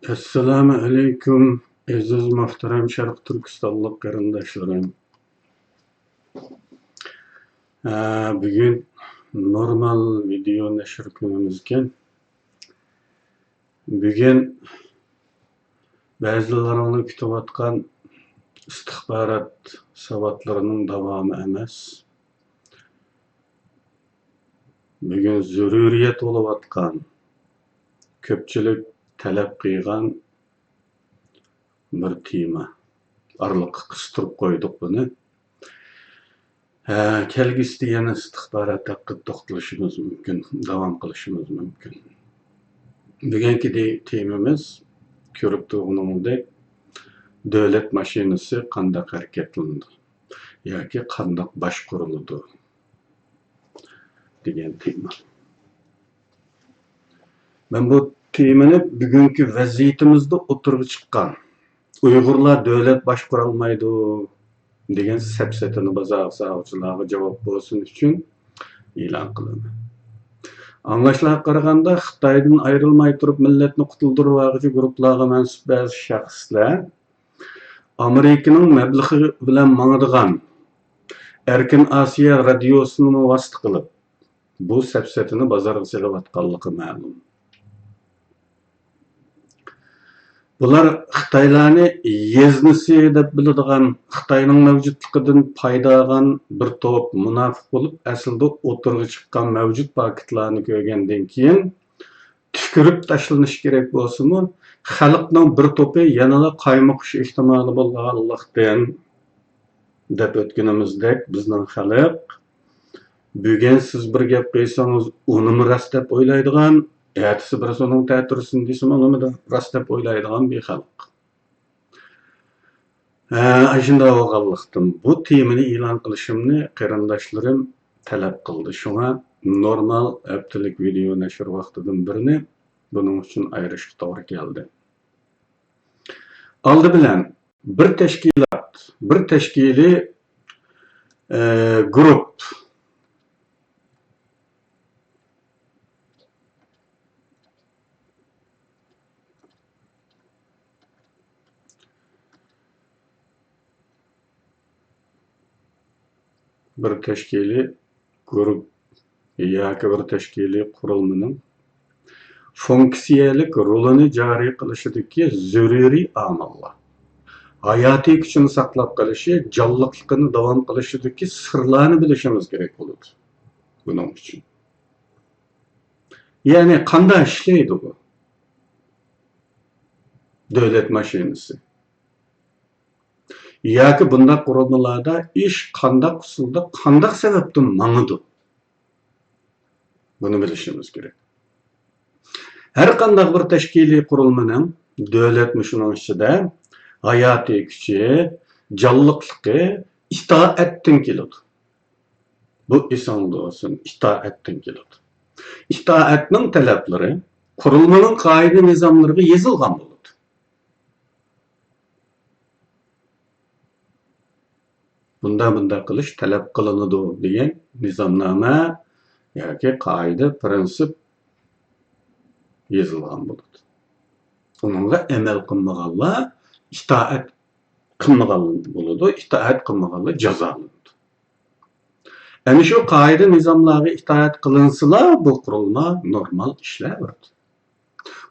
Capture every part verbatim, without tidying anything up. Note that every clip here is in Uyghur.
ئەسسالامۇ ئەلەيكۇم، ئەزىز مۇھتەرەم شەرقىي تۈركىستانلىق قېرىنداشلىرىم. ھە، بۈگۈن نورمال ۋىدېئو نەشر كۈنىمىزكەن. بۈگۈن بەزىلىرىڭلار كۈتۈۋاتقان ئىستىخبارات ساۋاتلىرىنىڭ داۋامى ئەمەس. بۈگۈن زۆرۈرىيەت بولۇۋاتقان، كۆپچىلىك تەلەپ قىلغان بىر تېما. ئارىلىققا قىستۇرۇپ قويدۇق بۇنى. ھە، كەلگۈسىدە يەنە ئىستىخبارات ھەققىدە توختىلىشىمىز مۇمكىن، داۋام قىلىشىمىز مۇمكىن. بۈگۈنكى دې-، تېمىمىز، كۆرۈپ تۇرغىنىڭىزدەك، دۆلەت ماشىنىسى قانداق ھەرىكەتلىنىدۇ ياكى قانداق باشقۇرۇلىدۇ دېگەن تېما. مەن بۇ تېمىنى بۈگۈنكى ۋەزىيىتىمىزدە ئوتتۇرىغا چىققان، ئۇيغۇرلار دۆلەت باشقۇرالمايدۇ دېگەن سەپسەتىنى بازارغا سالغۇچىلارغا جاۋاب بولسۇن ئۈچۈن ئېلان قىلىمەن. ئاڭلاشلارغا قارىغاندا، خىتايدىن ئايرىلماي تۇرۇپ مىللەتنى قۇتۇلدۇرۇۋالغۇچى گۇرۇپپىلارغا مەنسۇپ بەزى شەخسلەر ئامېرىكىنىڭ مەبلىغى بىلەن ماڭىدىغان ئەركىن ئاسىيا رادىيوسىنىمۇ ۋاسىتە قىلىپ، بۇ سەپسەتىنى بازارغا سېلىۋاتقانلىقى مەلۇم. بۇلار خىتايلارنى يېزنىسى دەپ بىلىدىغان، خىتاينىڭ مەۋجۇتلۇقىدىن پايدا ئالغان بىر توپ مۇناپىق بولۇپ، ئەسلىدە ئوتتۇرىغا چىققان مەۋجۇت پاكىتلارنى كۆرگەندىن كېيىن، تۈكۈرۈپ تاشلىنىشى كېرەك بولسىمۇ، خەلقنىڭ بىر توپى يەنىلا قايمۇقۇش ئېھتىمالى بولغانلىقتىن، دەپ ئۆتكىنىمىزدەك، بىزنىڭ خەلق، بۈگۈن سىز بىر گەپ قىلسىڭىز، ئۇنىمۇ راست دەپ ئويلايدىغان، ئەتىسى بىرسى ئۇنىڭ تەتۈرىسىنى دېسىمۇ، ئۇنىمۇ راست دەپ ئويلايدىغان بىر خەلق. ھە، ئاشۇنداق بولغانلىقتىن، بۇ تېمىنى ئېلان قىلىشىمنى قېرىنداشلىرىم تەلەپ قىلدى. شۇڭا نورمال ھەپتىلىك ۋىدېئو نەشر ۋاقتىدىن بىرنى بۇنىڭ ئۈچۈن ئايرىشقا توغرا كەلدى. ئالدى بىلەن بىر تەشكىلات، بىر تەشكىلىي، ئە، گۇرۇپ، بىر تەشكىلىي گۇرۇپ ياكى بىر تەشكىلىي قۇرۇلمىنىڭ فۇنكسىيەلىك رولىنى جارى قىلىشىدىكى زۆرۈرىي ئامىللار، ھاياتىي كۈچىنى ساقلاپ قېلىشى، جانلىقلىقىنى داۋام قىلىشىدىكى سىرلارنى بىلىشىمىز كېرەك بولىدۇ بۇنىڭ ئۈچۈن. يەنى قانداق ئىشلەيدۇ بۇ دۆلەت ماشىنىسى؟ ياكى بۇنداق قۇرۇلمىلاردا ئىش قانداق ئۇسۇلدا، قانداق سەۋەبتىن ماڭىدۇ؟ بۇنى بىلىشىمىز كېرەك. ھەر قانداق بىر تەشكىلىي قۇرۇلمىنىڭ دۆلەت مۇشۇنىڭ ئىچىدە ھاياتىي كۈچى، جانلىقلىقى ئىتائەتتىن كېلىدۇ. بۇ ئېسىڭدە بولسۇن، ئىتائەتتىن كېلىدۇ. ئىتائەتنىڭ تەلەپلىرى قۇرۇلمىنىڭ قائىدە-نىزاملىرىغا يېزىلغان بولىدۇ. بۇنداق، بۇنداق قىلىش تەلەپ قىلىنىدۇ دېگەن نىزامنامە ياكى قائىدە، پىرىنسىپ يېزىلغان بولىدۇ. ئۇنىڭغا ئەمەل قىلمىغانلار ئىتائەت قىلمىغان بولىدۇ، ئىتائەت قىلمىغانلار جازالىنىدۇ. ئەنە شۇ قائىدە-نىزاملارغا ئىتائەت قىلىنسىلا، بۇ قۇرۇلما نورمال ئىشلەۋېرىدۇ.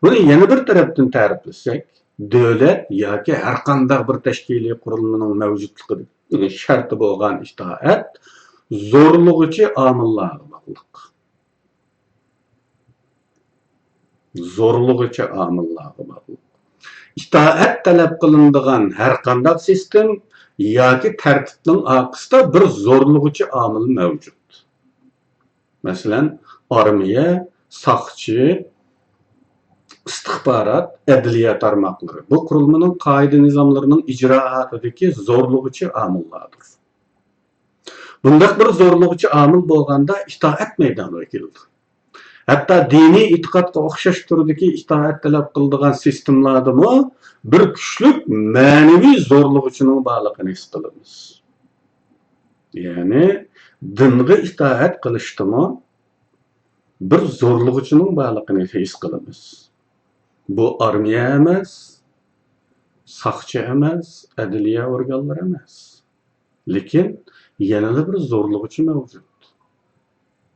بۇنى يەنە بىر تەرەپتىن تەرىپلىسەك، دۆلەت ياكى ھەرقانداق بىر تەشكىلىي قۇرۇلمىنىڭ مەۋجۇتلۇقىدىكى شەرتى بولغان ئىتائەت زورلىغۇچى ئامىللارغا باغلىق. زورلىغۇچى ئامىللارغا باغلىق. ئىتائەت تەلەپ قىلىنىدىغان ھەرقانداق سىستېم ياكى تەرتىپنىڭ ئارقىسىدا بىر زورلىغۇچى ئامىل مەۋجۇت. مەسىلەن، ئارمىيە، ساقچى، ئىستىخبارات، ئەدلىيە تارماقلىرى بۇ قۇرۇلمىنىڭ قائىدە-نىزاملىرىنىڭ ئىجرائاتىدىكى زورلىغۇچى ئامىللاردۇر. بۇنداق بىر زورلىغۇچى ئامىل بولغاندا ئىتائەت مەيدانغا كېلىدۇ. ھەتتا دىنىي ئېتىقادقا ئوخشاش تۈردىكى ئىتائەت تەلەپ قىلىدىغان سىستېمىلاردىمۇ بىر كۈچلۈك مەنىۋى زورلىغۇچىنىڭ بارلىقىنى ھېس قىلىمىز. يەنى دىنغا ئىتائەت قىلىشتىمۇ بىر زورلىغۇچىنىڭ بارلىقىنى ھېس قىلىمىز. بۇ ئارمىيە ئەمەس، ساقچى ئەمەس، ئەدلىيە ئورگانلىرى ئەمەس. لېكىن يەنىلا بىر زورلىغۇچى مەۋجۇت.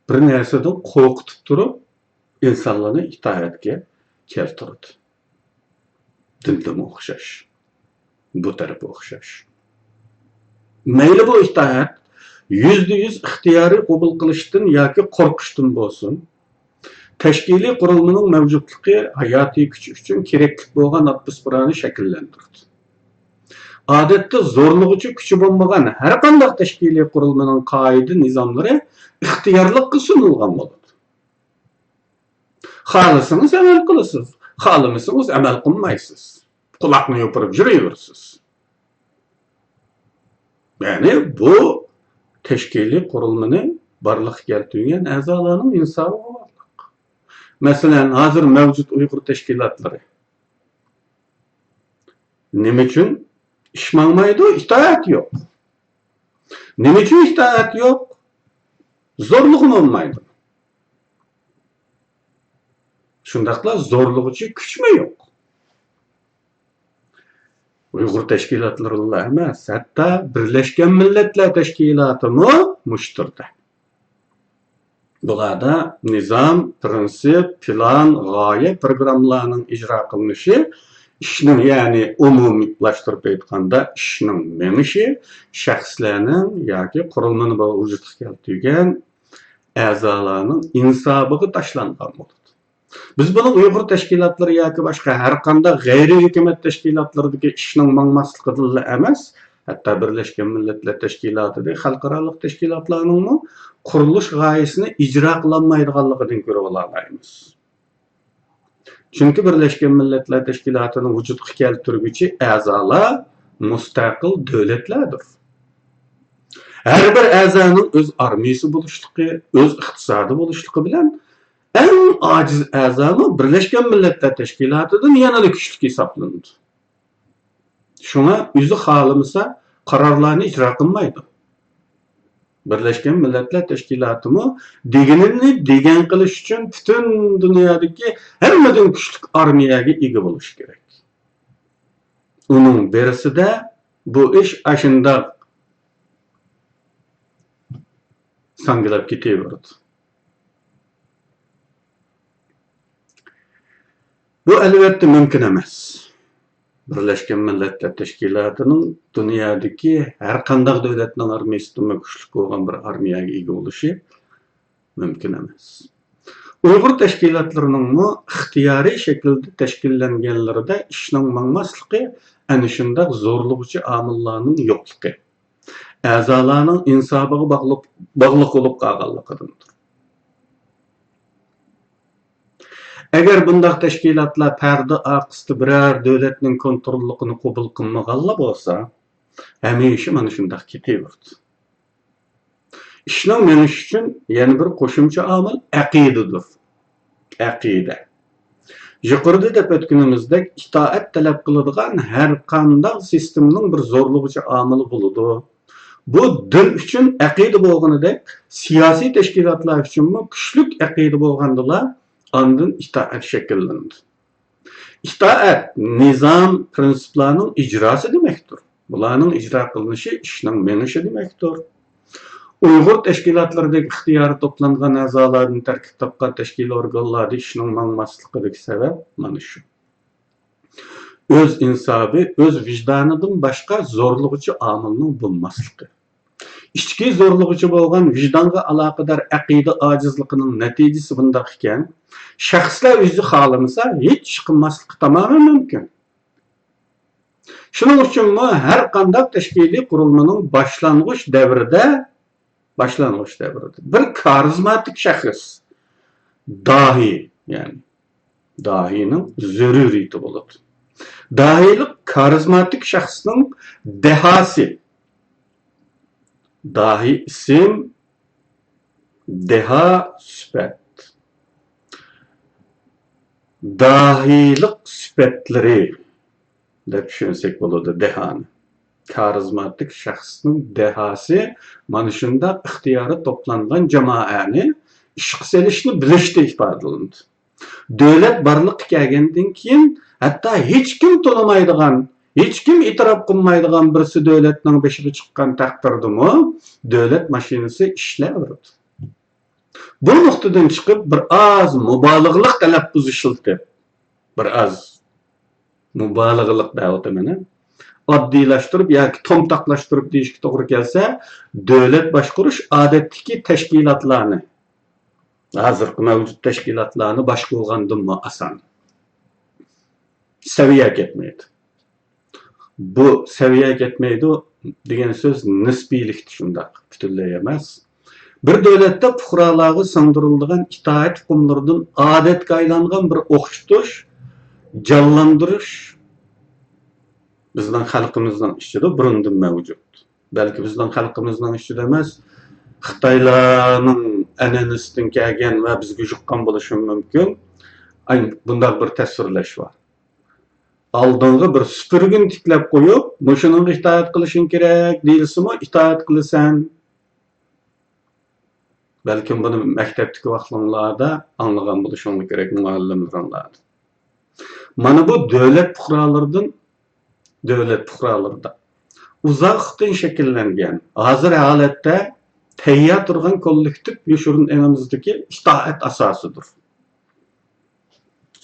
بىر نەرسىدىن قورقۇتۇپ تۇرۇپ، ئىنسانلارنى ئىتائەتكە كەلتۈرىدۇ. دىندىمۇ ئوخشاش، بۇ تەرىپى ئوخشاش. مەيلى بۇ ئىتائەت يۈزدە يۈز ئىختىيارىي قوبۇل قىلىشتىن ياكى قورقۇشتىن بولسۇن، تەشكىلىي قۇرۇلمىنىڭ مەۋجۇتلۇقى ھاياتىي كۈچ ئۈچۈن كېرەكلىك بولغان ئاتموسفېرانى شەكىللەندۈرىدۇ. ئادەتتە زورلىغۇچى كۈچى بولمىغان ھەرقانداق تەشكىلىي قۇرۇلمىنىڭ قائىدە-نىزاملىرى ئىختىيارلىققا سۇنۇلغان بولىدۇ. خالىسىڭىز ئەمەل قىلىسىز، خالىمىسىڭىز ئەمەل قىلمايسىز. قۇلاقنى يوپۇرۇپ يۈرۈۋېرىسىز. يەنى بۇ تەشكىلىي قۇرۇلمىنى بارلىققا كەلتۈرگەن ئەزالارنىڭ ئىنسابىغا باغلىق. مەسىلەن، ھازىر مەۋجۇت ئۇيغۇر تەشكىلاتلىرى نېمە ئۈچۈن ئىش ماڭمايدۇ؟ ئىتائەت يوق. نېمە ئۈچۈن ئىتائەت يوق؟ زورلۇقمۇ بولمايدۇ. شۇنداقلا زورلىغۇچى كۈچمۇ يوق. ئۇيغۇر تەشكىلاتلىرىلا ئەمەس، ھەتتا بىرلەشكەن مىللەتلەر تەشكىلاتىمۇ مۇشۇ تۈردە. بۇلاردا نىزام، پىرىنسىپ، پىلان، غايە، پىروگراممىلارنىڭ ئىجرا قىلىنىشى، ئىشنىڭ، يەنى ئومۇملاشتۇرۇپ ئېيتقاندا، ئىشنىڭ مېڭىشى شەخسلەرنىڭ ياكى قۇرۇلمىنى بۇ ۋۇجۇدقا كەلتۈرگەن ئەزالارنىڭ ئىنسابىغا تاشلانغان بولىدۇ. بىز بۇنى ئۇيغۇر تەشكىلاتلىرى ياكى باشقا ھەرقانداق غەيرىي ھۆكۈمەت تەشكىلاتلىرىدىكى ئىشنىڭ ماڭماسلىقىدىنلا ئەمەس، ھەتتا بىرلەشكەن مىللەتلەر تەشكىلاتىدەك خەلقئارالىق تەشكىلاتلارنىڭمۇ قۇرۇلۇش غايىسىنى ئىجرا قىلالمايدىغانلىقىدىن كۆرۈۋالالايمىز. چۈنكى بىرلەشكەن مىللەتلەر تەشكىلاتىنى ۋۇجۇدقا كەلتۈرگۈچى ئەزالار مۇستەقىل دۆلەتلەردۇر. ھەر بىر ئەزانىڭ ئۆز ئارمىيىسى بولۇشلۇقى، ئۆز ئىقتىسادى بولۇشلۇقى بىلەن ئەڭ ئاجىز ئەزامۇ بىرلەشكەن مىللەتلەر تەشكىلاتىدىن يەنىلا كۈچلۈك ھېسابلىنىدۇ. شۇڭا ئۆزى خالىمىسا قارارلارنى ئىجرا قىلمايدۇ. بىرلەشكەن مىللەتلەر تەشكىلاتىمۇ دېگىنىنى دېگەن قىلىش ئۈچۈن پۈتۈن دۇنيادىكى ھەممىدىن كۈچلۈك ئارمىيەگە ئىگە بولۇشى كېرەك. ئۇنىڭ بىرسىدە بۇ ئىش ئاشۇنداق ساڭگىلاپ كېتىۋېرىدۇ. بۇ، ئەلۋەتتە، مۇمكىن ئەمەس. بىرلەشكەن مىللەتلەر تەشكىلاتىنىڭ دۇنيادىكى ھەر قانداق دۆلەتنىڭ ئارمىيىسىدىنمۇ كۈچلۈك بولغان بىر ئارمىيەگە ئىگە بولۇشى مۇمكىن ئەمەس. ئۇيغۇر تەشكىلاتلىرىنىڭمۇ ئىختىيارىي شەكىلدە تەشكىللەنگەنلىرىدە ئىشنىڭ ماڭماسلىقى ئەنە شۇنداق زورلىغۇچى ئامىللارنىڭ يوقلۇقى، ئەزالارنىڭ ئىنسابىغا باغلىق، باغلىق بولۇپ قالغانلىقىدىندۇر. ئەگەر بۇنداق تەشكىلاتلار پەردە ئارقىسىدا بىرەر دۆلەتنىڭ كونتروللۇقىنى قوبۇل قىلمىغانلا بولسا، ھەمىشە مانا شۇنداق كېتىۋېرىدۇ. ئىشنىڭ مېڭىشى ئۈچۈن يەنە بىر قوشۇمچە ئامىل ئەقىدىدۇر. ئەقىدە. يۇقىرىدا دەپ ئۆتكىنىمىزدەك، ئىتائەت تەلەپ قىلىدىغان ھەر قانداق سىستېمىنىڭ بىر زورلىغۇچى ئامىلى بولىدۇ. بۇ دىن ئۈچۈن ئەقىدە بولغىنىدەك، سىياسىي تەشكىلاتلار ئۈچۈنمۇ كۈچلۈك ئەقىدە بولغاندىلا، ئاندىن ئىتائەت شەكىللىنىدۇ. ئىتائەت نىزام، پىرىنسىپلارنىڭ ئىجراسى دېمەكتۇر. بۇلارنىڭ ئىجرا قىلىنىشى ئىشنىڭ مېڭىشى دېمەكتۇر. ئۇيغۇر تەشكىلاتلىرىدەك ئىختىيارى توپلانغان ئەزالاردىن تەركىب تاپقان تەشكىلىي ئورگانلاردا ئىشنىڭ ماڭماسلىقىدىكى سەۋەب مانا شۇ. ئۆز ئىنسابى، ئۆز ۋىجدانىدىن باشقا زورلىغۇچى ئامىلنىڭ بولماسلىقى. ئىچكى زورلىغۇچى بولغان ۋىجدانغا ئالاقىدار ئەقىدە ئاجىزلىقىنىڭ نەتىجىسى بۇنداق ئىكەن، شەخسلەر ئۆزى خالىمىسا ھېچ ئىش قىلماسلىقى تامامەن مۇمكىن. شۇنىڭ ئۈچۈنمۇ ھەر قانداق تەشكىلىي قۇرۇلمىنىڭ باشلانغۇچ دەۋرىدە، باشلانغۇچ دەۋرىدە بىر كارىزماتىك شەخس، داھىي، يەنى داھىينىڭ زۆرۈرىيىتى بولىدۇ. داھىيلىق كارىزماتىك شەخسنىڭ دەھاسى. داھىي ئىسىم، دەھا سۈپەت. داھىيلىق سۈپەتلىرى دەپ چۈشەنسەك بولىدۇ دەھانى. كارىزماتىك شەخسنىڭ دەھاسى مانا شۇنداق ئىختىيارى توپلانغان جامائەنى ئىشقا سېلىشنى بىلىشتە ئىپادىلىنىدۇ. دۆلەت بارلىققا كەلگەندىن كېيىن، ھەتتا ھېچكىم تونۇمايدىغان، ھېچكىم ئېتىراپ قىلمايدىغان بىرسى دۆلەتنىڭ بېشىغا چىققان تەقدىردىمۇ، دۆلەت ماشىنىسى ئىشلەۋېرىدۇ. بۇ نۇقتىدىن چىقىپ، بىر ئاز مۇبالىغىلىق تەلەپپۇز ئىشلىتىپ، بىر ئاز مۇبالىغىلىق دەۋاتىمەن، ئاددىيلاشتۇرۇپ ياكى تومتاقلاشتۇرۇپ دېيىشكە توغرا كەلسە، دۆلەت باشقۇرۇش ئادەتتىكى تەشكىلاتلارنى، ھازىرقى مەۋجۇت تەشكىلاتلارنى باشقۇرغاندىنمۇ ئاسان. سەۋىيە كەتمەيدۇ. بۇ سەۋىيە كەتمەيدۇ دېگەن سۆز نىسپىيلىكتە شۇنداق، پۈتۈنلەي ئەمەس. بىر دۆلەتتە پۇقرالارغا سىڭدۈرۈلىدىغان ئىتائەت ئۇقۇملىرىدىن ئادەتكە ئايلانغان بىر ئوخشىتىش، جانلاندۇرۇش بىزنىڭ خەلقىمىزنىڭ ئىچىدە بۇرۇندىن مەۋجۇت. بەلكى بىزنىڭ خەلقىمىزنىڭ ئىچىدە ئەمەس، خىتايلارنىڭ ئەنئەنىسىدىن كەلگەن ۋە بىزگە يۇققان بولۇشى مۇمكىن. ئاي، بۇنداق بىر تەسۋىرلەش بار. ئالدىڭغا بىر سۈپۈرگىنى تىكلەپ قويۇپ، مۇشۇنىڭغا ئىتائەت قىلىشىڭ كېرەك دېيىلسىمۇ، ئىتائەت قىلىسەن. بەلكىم بۇنى مەكتەپتىكى ۋاقتىڭلاردا ئاڭلىغان بولۇشۇڭلار كېرەك، مۇئەللىملىرىڭلاردىن. مانا بۇ دۆلەت پۇقرالىرىدىن، دۆلەت پۇقرالىرىدا ئۇزاقتىن شەكىللەنگەن، ھازىر ھالەتتە تەييار تۇرغان كوللېكتىپ يوشۇرۇن ئېڭىمىزدىكى ئىتائەت ئاساسىدۇر.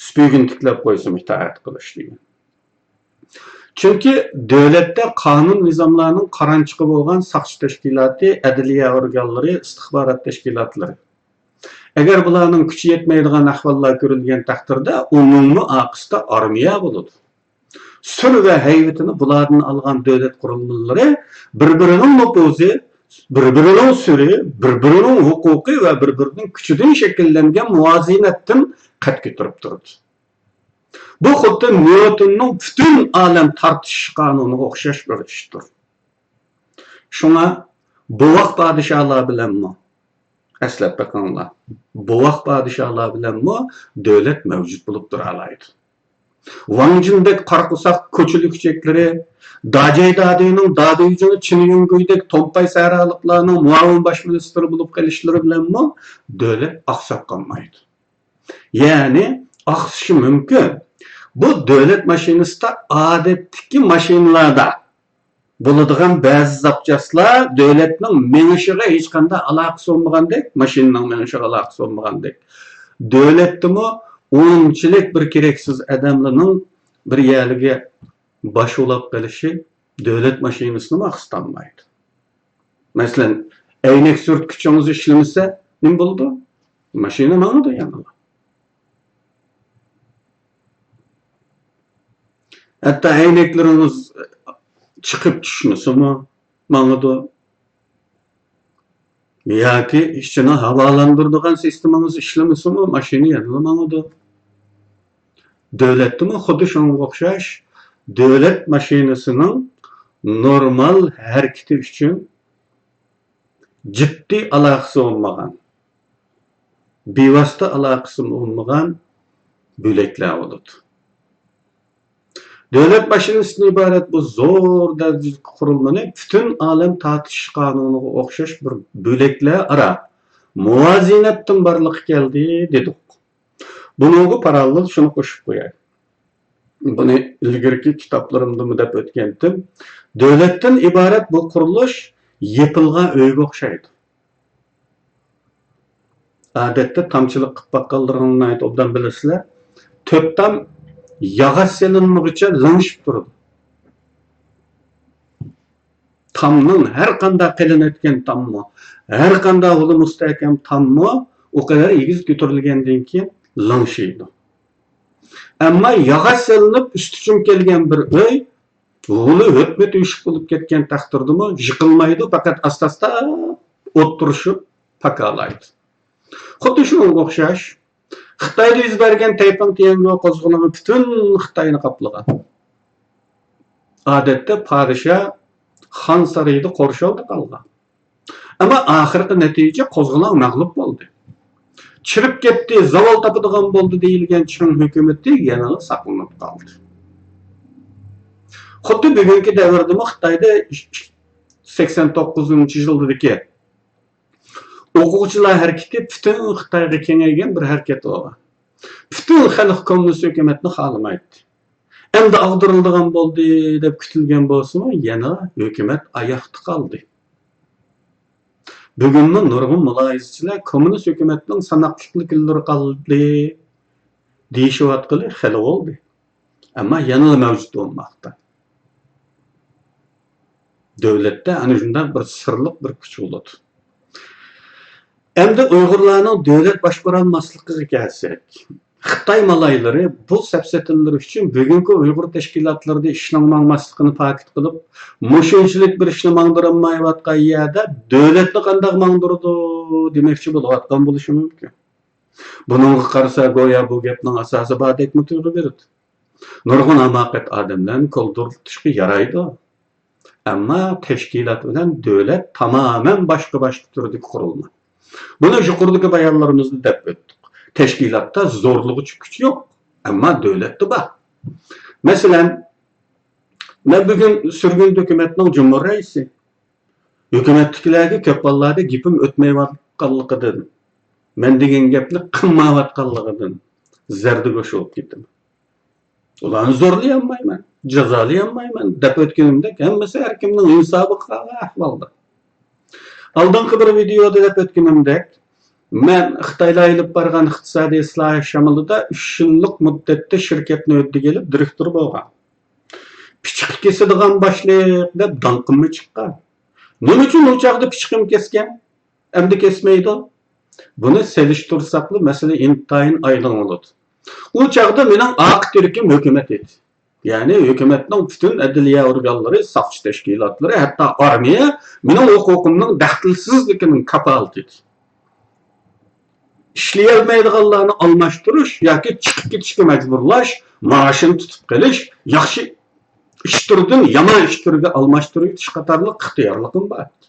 سۈپۈرگىنى تىكلەپ قويسىمۇ ئىتائەت قىلىش دېگەن. چۈنكى دۆلەتتە قانۇن-نىزاملارنىڭ قارانچۇقى بولغان ساقچى تەشكىلاتى، ئەدلىيە ئورگانلىرى، ئىستىخبارات تەشكىلاتلىرى. ئەگەر بۇلارنىڭ كۈچى يەتمەيدىغان ئەھۋاللار كۆرۈلگەن تەقدىردە، ئۇنىڭمۇ ئارقىسىدا ئارمىيە بولىدۇ. سۈر ۋە ھەيۋىتىنى بۇلاردىن ئالغان دۆلەت قۇرۇلمىلىرى بىر-بىرىنىڭ نوپۇزى، بىر-بىرىنىڭ سۈرى، بىر-بىرىنىڭ ھوقۇقى ۋە بىر-بىرىنىڭ كۈچىدىن شەكىللەنگەن مۇۋازىنەتتىن قەد كۆتۈرۈپ تۇرىدۇ. بۇ خۇددى نيۇتوننىڭ پۈتۈن ئالەم تارتىشىش قانۇنىغا ئوخشاش بىر ئىشتۇر. شۇڭا بوۋاق پادىشاھلار بىلەنمۇ، ئەسلەپ بېقىڭلار، بوۋاق پادىشاھلار بىلەنمۇ دۆلەت مەۋجۇت بولۇپ تۇرالايدۇ. ۋاڭ جىن بەگ قارا قورساق كوچا لۈكچەكلىرى، داجەي دادىنىڭ دادۈيجىڭ چىن يۈنگۈيدەك تومپاي سەھرالىقلارنىڭ مۇئاۋىن باش مىنىستىرى بولۇپ قېلىشلىرى بىلەنمۇ دۆلەت ئاقساپ قالمايدۇ. يەنى ئاقسىشى مۇمكىن. بۇ دۆلەت ماشىنىسىدا ئادەتتىكى ماشىنىلاردا بولىدىغان بەزى زاپچاسلار دۆلەتنىڭ مېڭىشىغا ھېچقانداق ئالاقىسى بولمىغاندەك، ماشىنىنىڭ مېڭىشىغا ئالاقىسى بولمىغاندەك، دۆلەتتىمۇ ئۇنچىلىك بىر كېرەكسىز ئادەملەرنىڭ بىر يەرلىرىگە باش ئۇلاپ قېلىشى دۆلەت ماشىنىسىنىمۇ ئاقسىتالمايدۇ. مەسىلەن، ئەينەك سۈرتكۈچىڭىز ئىشلىمىسە نېمە بولىدۇ؟ ماشىنا ماڭىدۇ يەنىلا. ھەتتا ئەينەكلىرىڭىز چىقىپ چۈشمىسىمۇ ماڭىدۇ. ياكى ئىچىنى ھاۋالاندۇرىدىغان سىستېمىڭىز ئىشلىمىسىمۇ ماشىنا يەنىلا ماڭىدۇ. دۆلەتتىمۇ خۇددى شۇنىڭغا ئوخشاش، دۆلەت ماشىنىسىنىڭ نورمال ھەرىكىتى ئۈچۈن جىددىي ئالاقىسى بولمىغان، بىۋاسىتە ئالاقىسى بولمىغان بۆلەكلەر بولىدۇ. دۆلەت ماشىنىسىدىن ئىبارەت بۇ زور دەرىجىدىكى قۇرۇلمىنى پۈتۈن ئالەم تارتىشىش قانۇنىغا ئوخشاش بىر بۆلەكلەر ئارا مۇۋازىنەتتىن بارلىققا كەلدى دېدۇق. بۇنىڭغا پاراللېل شۇنى قوشۇپ قوياي. بۇنى ئىلگىرىكى كىتابلىرىمدىمۇ دەپ ئۆتكەنتىم. دۆلەتتىن ئىبارەت بۇ قۇرۇلۇش يېپىلغان ئۆيگە ئوخشايدۇ. ئادەتتە تامچىلىق قىلىپ باققانلىرىڭلار ناھايىتى ئوبدان بىلىسىلەر. تۆت تام ياغاچ سېلىنمىغۇچە لىڭشىپ تۇرىدۇ. تامنىڭ ھەر قانداق قېلىنىۋەتكەن تاممۇ، ھەر قانداق ھولى مۇستەھكەم تاممۇ ئۇ قەدەر ئېگىز كۆتۈرۈلگەندىن كېيىن لىڭشىيدۇ. ئەمما ياغاچ سېلىنىپ ئۈستى چۈمۈپ كەلگەن بىر ئۆي ھولى ھۆپمۇ تۆشۈك بولۇپ كەتكەن تەقدىردىمۇ يىقىلمايدۇ، پەقەت ئاستا-ئاستا ئولتۇرۇشۇپ پاكالايدۇ. خۇددى شۇنىڭغا ئوخشاش، خىتايدا يۈز بەرگەن تەيپىڭ تيەنگو قوزغىلىڭى پۈتۈن خىتاينى قاپلىغان. ئادەتتە پادىشاھ خان سارىيىدا قورشاۋدا قالغان. ئەمما ئاخىرقى نەتىجە قوزغىلاڭ مەغلۇپ بولدى. چىرىپ كەتتى، زاۋال تاپىدىغان بولدى دېيىلگەن چىڭ ھۆكۈمىتى يەنىلا ساقلىنىپ قالدى. خۇددى بۈگۈنكى دەۋردىمۇ خىتايدا سەكسەن توققۇزىنچى يىلدىكى ئوقۇغۇچىلار ھەرىكىتى پۈتۈن خىتايغا كېڭەيگەن بىر ھەرىكەت بولغان. پۈتۈن خەلق كوممۇنىست ھۆكۈمەتنى خالىمايتتى. ئەمدى ئاغدۇرۇلىدىغان بولدى دەپ كۈتۈلگەن بولسىمۇ، يەنە ھۆكۈمەت ئاياقتا قالدى. بۈگۈنمۇ نۇرغۇن مۇلاھىزىچىلەر كوممۇنىست ھۆكۈمەتنىڭ ساناقلىقلا كۈنلىرى قالدى دېيىشىۋاتقىلى خېلى بولدى. ئەمما يەنىلا مەۋجۇت بولماقتا. دۆلەتتە ئەنە شۇنداق بىر سىرلىق بىر كۈچ بولىدۇ. ئەمدى ئۇيغۇرلارنىڭ دۆلەت باشقۇرالماسلىقىغا كەلسەك، خىتاي مالايلىرى بۇ سەپسەتىلىرى ئۈچۈن بۈگۈنكى ئۇيغۇر تەشكىلاتلىرىدا ئىشنىڭ ماڭماسلىقىنى پاكىت قىلىپ، مۇشۇنچىلىك بىر ئىشنى ماڭدۇرالمايۋاتقان يەردە دۆلەتنى قانداق ماڭدۇرىدۇ دېمەكچى بولۇۋاتقان بولۇشى مۇمكىن. بۇنىڭغا قارىسا، گويا بۇ گەپنىڭ ئاساسى باردەكمۇ تۇيغۇ بېرىدۇ. نۇرغۇن ھاماقەت ئادەملەرنى كولدۇرلىتىشقا يارايدۇ. ئەمما تەشكىلات بىلەن دۆلەت تامامەن باشقا-باشقا تۈردىكى قۇرۇلما. بۇنى يۇقىرىدىكى بايانلىرىمىزدا دەپ ئۆتتۇق. تەشكىلاتتا زورلىغۇچى كۈچ يوق، ئەمما دۆلەتتە بار. مەسىلەن، مەن بۈگۈن سۈرگۈن ھۆكۈمەتنىڭ جۇمھۇر رەئىسى. ھۆكۈمەتتىكىلەرگە كۆپ ھاللاردا گېپىم ئۆتمەيۋاتقانلىقىدىن، مەن دېگەن گەپنى قىلمايۋاتقانلىقىدىن زەردىگۆش بولۇپ كېتىمەن. ئۇلارنى زورلىيالمايمەن، جازالىيالمايمەن دەپ ئۆتكىنىمدەك، ھەممىسى ھەر كىمنىڭ ھېسابىغا قالغان ئەھۋالدا. ئالدىنقى بىر ۋىدېيودا دەپ ئۆتكىنىمدەك، مەن خىتايلار ئېلىپ بارغان ئىقتىسادىي ئىسلاھات شامىلىدا ئۈچ يىللىق مۇددەتتە شىركەتنى ھۆددىگە ئېلىپ دىرېكتور بولغان. پىچىقى كېسىدىغان باشلىق دەپ داڭقىممۇ چىققان. نېمە ئۈچۈن ئۇ چاغدا پىچىقىم كەسكەن؟ ئەمدى كەسمەيدۇ. بۇنى سېلىشتۇرساقلا مەسىلە ئىنتايىن ئايدىڭ بولىدۇ. ئۇ چاغدا مېنىڭ ئارقا تىرىكىم ھۆكۈمەت ئىدى. يەنى ھۆكۈمەتنىڭ پۈتۈن ئەدلىيە ئورگانلىرى، ساقچى تەشكىلاتلىرى، ھەتتا ئارمىيە مېنىڭ ھوقۇقۇمنىڭ دەخلىسىزلىكىنىڭ كاپالىتى ئىدى. ئىشلىيەلمەيدىغانلارنى ئالماشتۇرۇش ياكى چىقىپ كېتىشكە مەجبۇرلاش، مائاشىنى تۇتۇپ قېلىش، ياخشى ئىش تۈرىدىن يامان ئىش تۈرىگە ئالماشتۇرۇۋېتىش قاتارلىق ئىختىيارلىقىم بار ئىدى.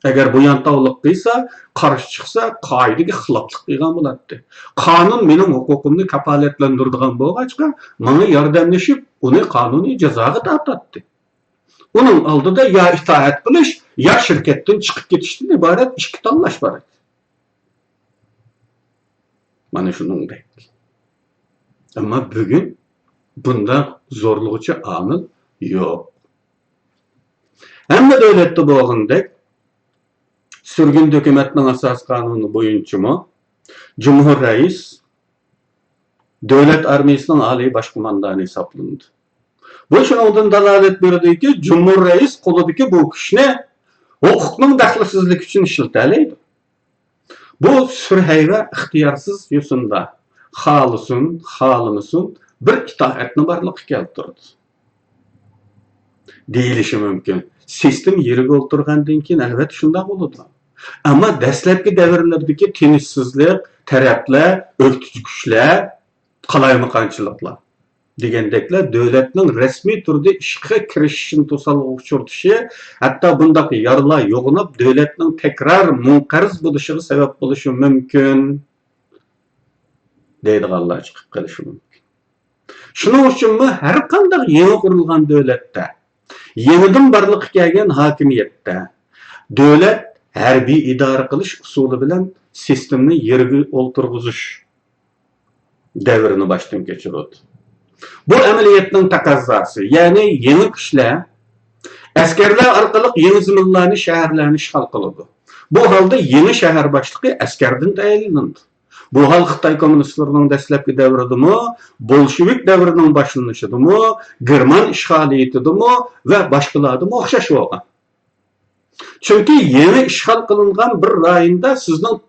ئەگەر بۇ يانتاۋلىق قىلسا، قارشى چىقسا، قائىدىگە خىلاپلىق قىلغان بولاتتى. قانۇن مېنىڭ ھوقۇقۇمنى كاپالەتلەندۈرىدىغان بولغاچقا، ماڭا ياردەملىشىپ، ئۇنى قانۇنىي جازاغا تارتاتتى. ئۇنىڭ ئالدىدا يا ئىتائەت قىلىش، يا شىركەتتىن چىقىپ كېتىشتىن ئىبارەت ئىككى تاللاش بار ئىدى. مانا شۇنىڭدەك. ئەمما بۈگۈن بۇنداق زورلىغۇچى ئامىل يوق. ھەممە دۆلەتتە بولغىنىدەك، سۈرگۈن ھۆكۈمەتنىڭ ئاساسىي قانۇنى بويىچىمۇ جۇمھۇر رەئىس دۆلەت ئارمىيىسىنىڭ ئالىي باش قوماندانى ھېسابلىنىدۇ. بۇ شۇنىڭدىن دالالەت بېرىدۇكى، جۇمھۇر رەئىس قولىدىكى بۇ كۈچنى ھوقۇقنىڭ دەخلىسىزلىكى ئۈچۈن ئىشلىتەلەيدۇ. بۇ سۈرھەيۋە ئىختىيارسىز يوسۇندا خالىسۇن، خالىمىسۇن، بىر ئىتائەتنى بارلىققا كەلتۈرىدۇ. دېيىلىشى مۇمكىن. سىستېما يېرىگە ئولتۇرغاندىن كېيىن، ئەلۋەتتە، شۇنداق بولىدۇ. ئەمما دەسلەپكى دەۋرلەردىكى تىنچسىزلىق، تەرەپلەر، ئۆكتىچى كۈچلەر، قالايمىقانچىلىقلار دېگەندەكلەر دۆلەتنىڭ رەسمىي تۈردە ئىشقا كىرىشىشىنى توسالغۇغا ئۇچرىتىشى، ھەتتا بۇنداق يارىلار يوغىناپ، دۆلەتنىڭ تەكرار مۇنقەرز بولۇشىغا سەۋەب بولۇشى مۇمكىن، دەيدىغانلار چىقىپ قېلىشى مۇمكىن. شۇنىڭ ئۈچۈنمۇ ھەر قانداق يېڭى قۇرۇلغان دۆلەتتە، يېڭىدىن بارلىققا كەلگەن ھاكىمىيەتتە دۆلەت ھەربىي ئىدارە قىلىش ئۇسۇلى بىلەن سىستېمىنى يېرىگە ئولتۇرغۇزۇش دەۋرىنى باشتىن كەچۈرىدۇ. بۇ ئەمەلىيەتنىڭ تەقەززاسى، يەنى يېڭى كۈچلەر ئەسكەرلەر ئارقىلىق يېڭى زېمىنلارنى، شەھەرلەرنى ئىشغال قىلىدۇ. بۇ ھالدا يېڭى شەھەر باشلىقى ئەسكەردىن تەيىنلىنىدۇ. بۇ ھال خىتاي كوممۇنىستلىرىنىڭ دەسلەپكى دەۋرىدىمۇ، بولشېۋىك دەۋرىنىڭ باشلىنىشىدىمۇ، گېرمان ئىشغالىيىتىدىمۇ ۋە باشقىلاردىمۇ ئوخشاش بولغان. چۈنكى يېڭى ئىشغال قىلىنغان بىر رايوندا سىزنىڭ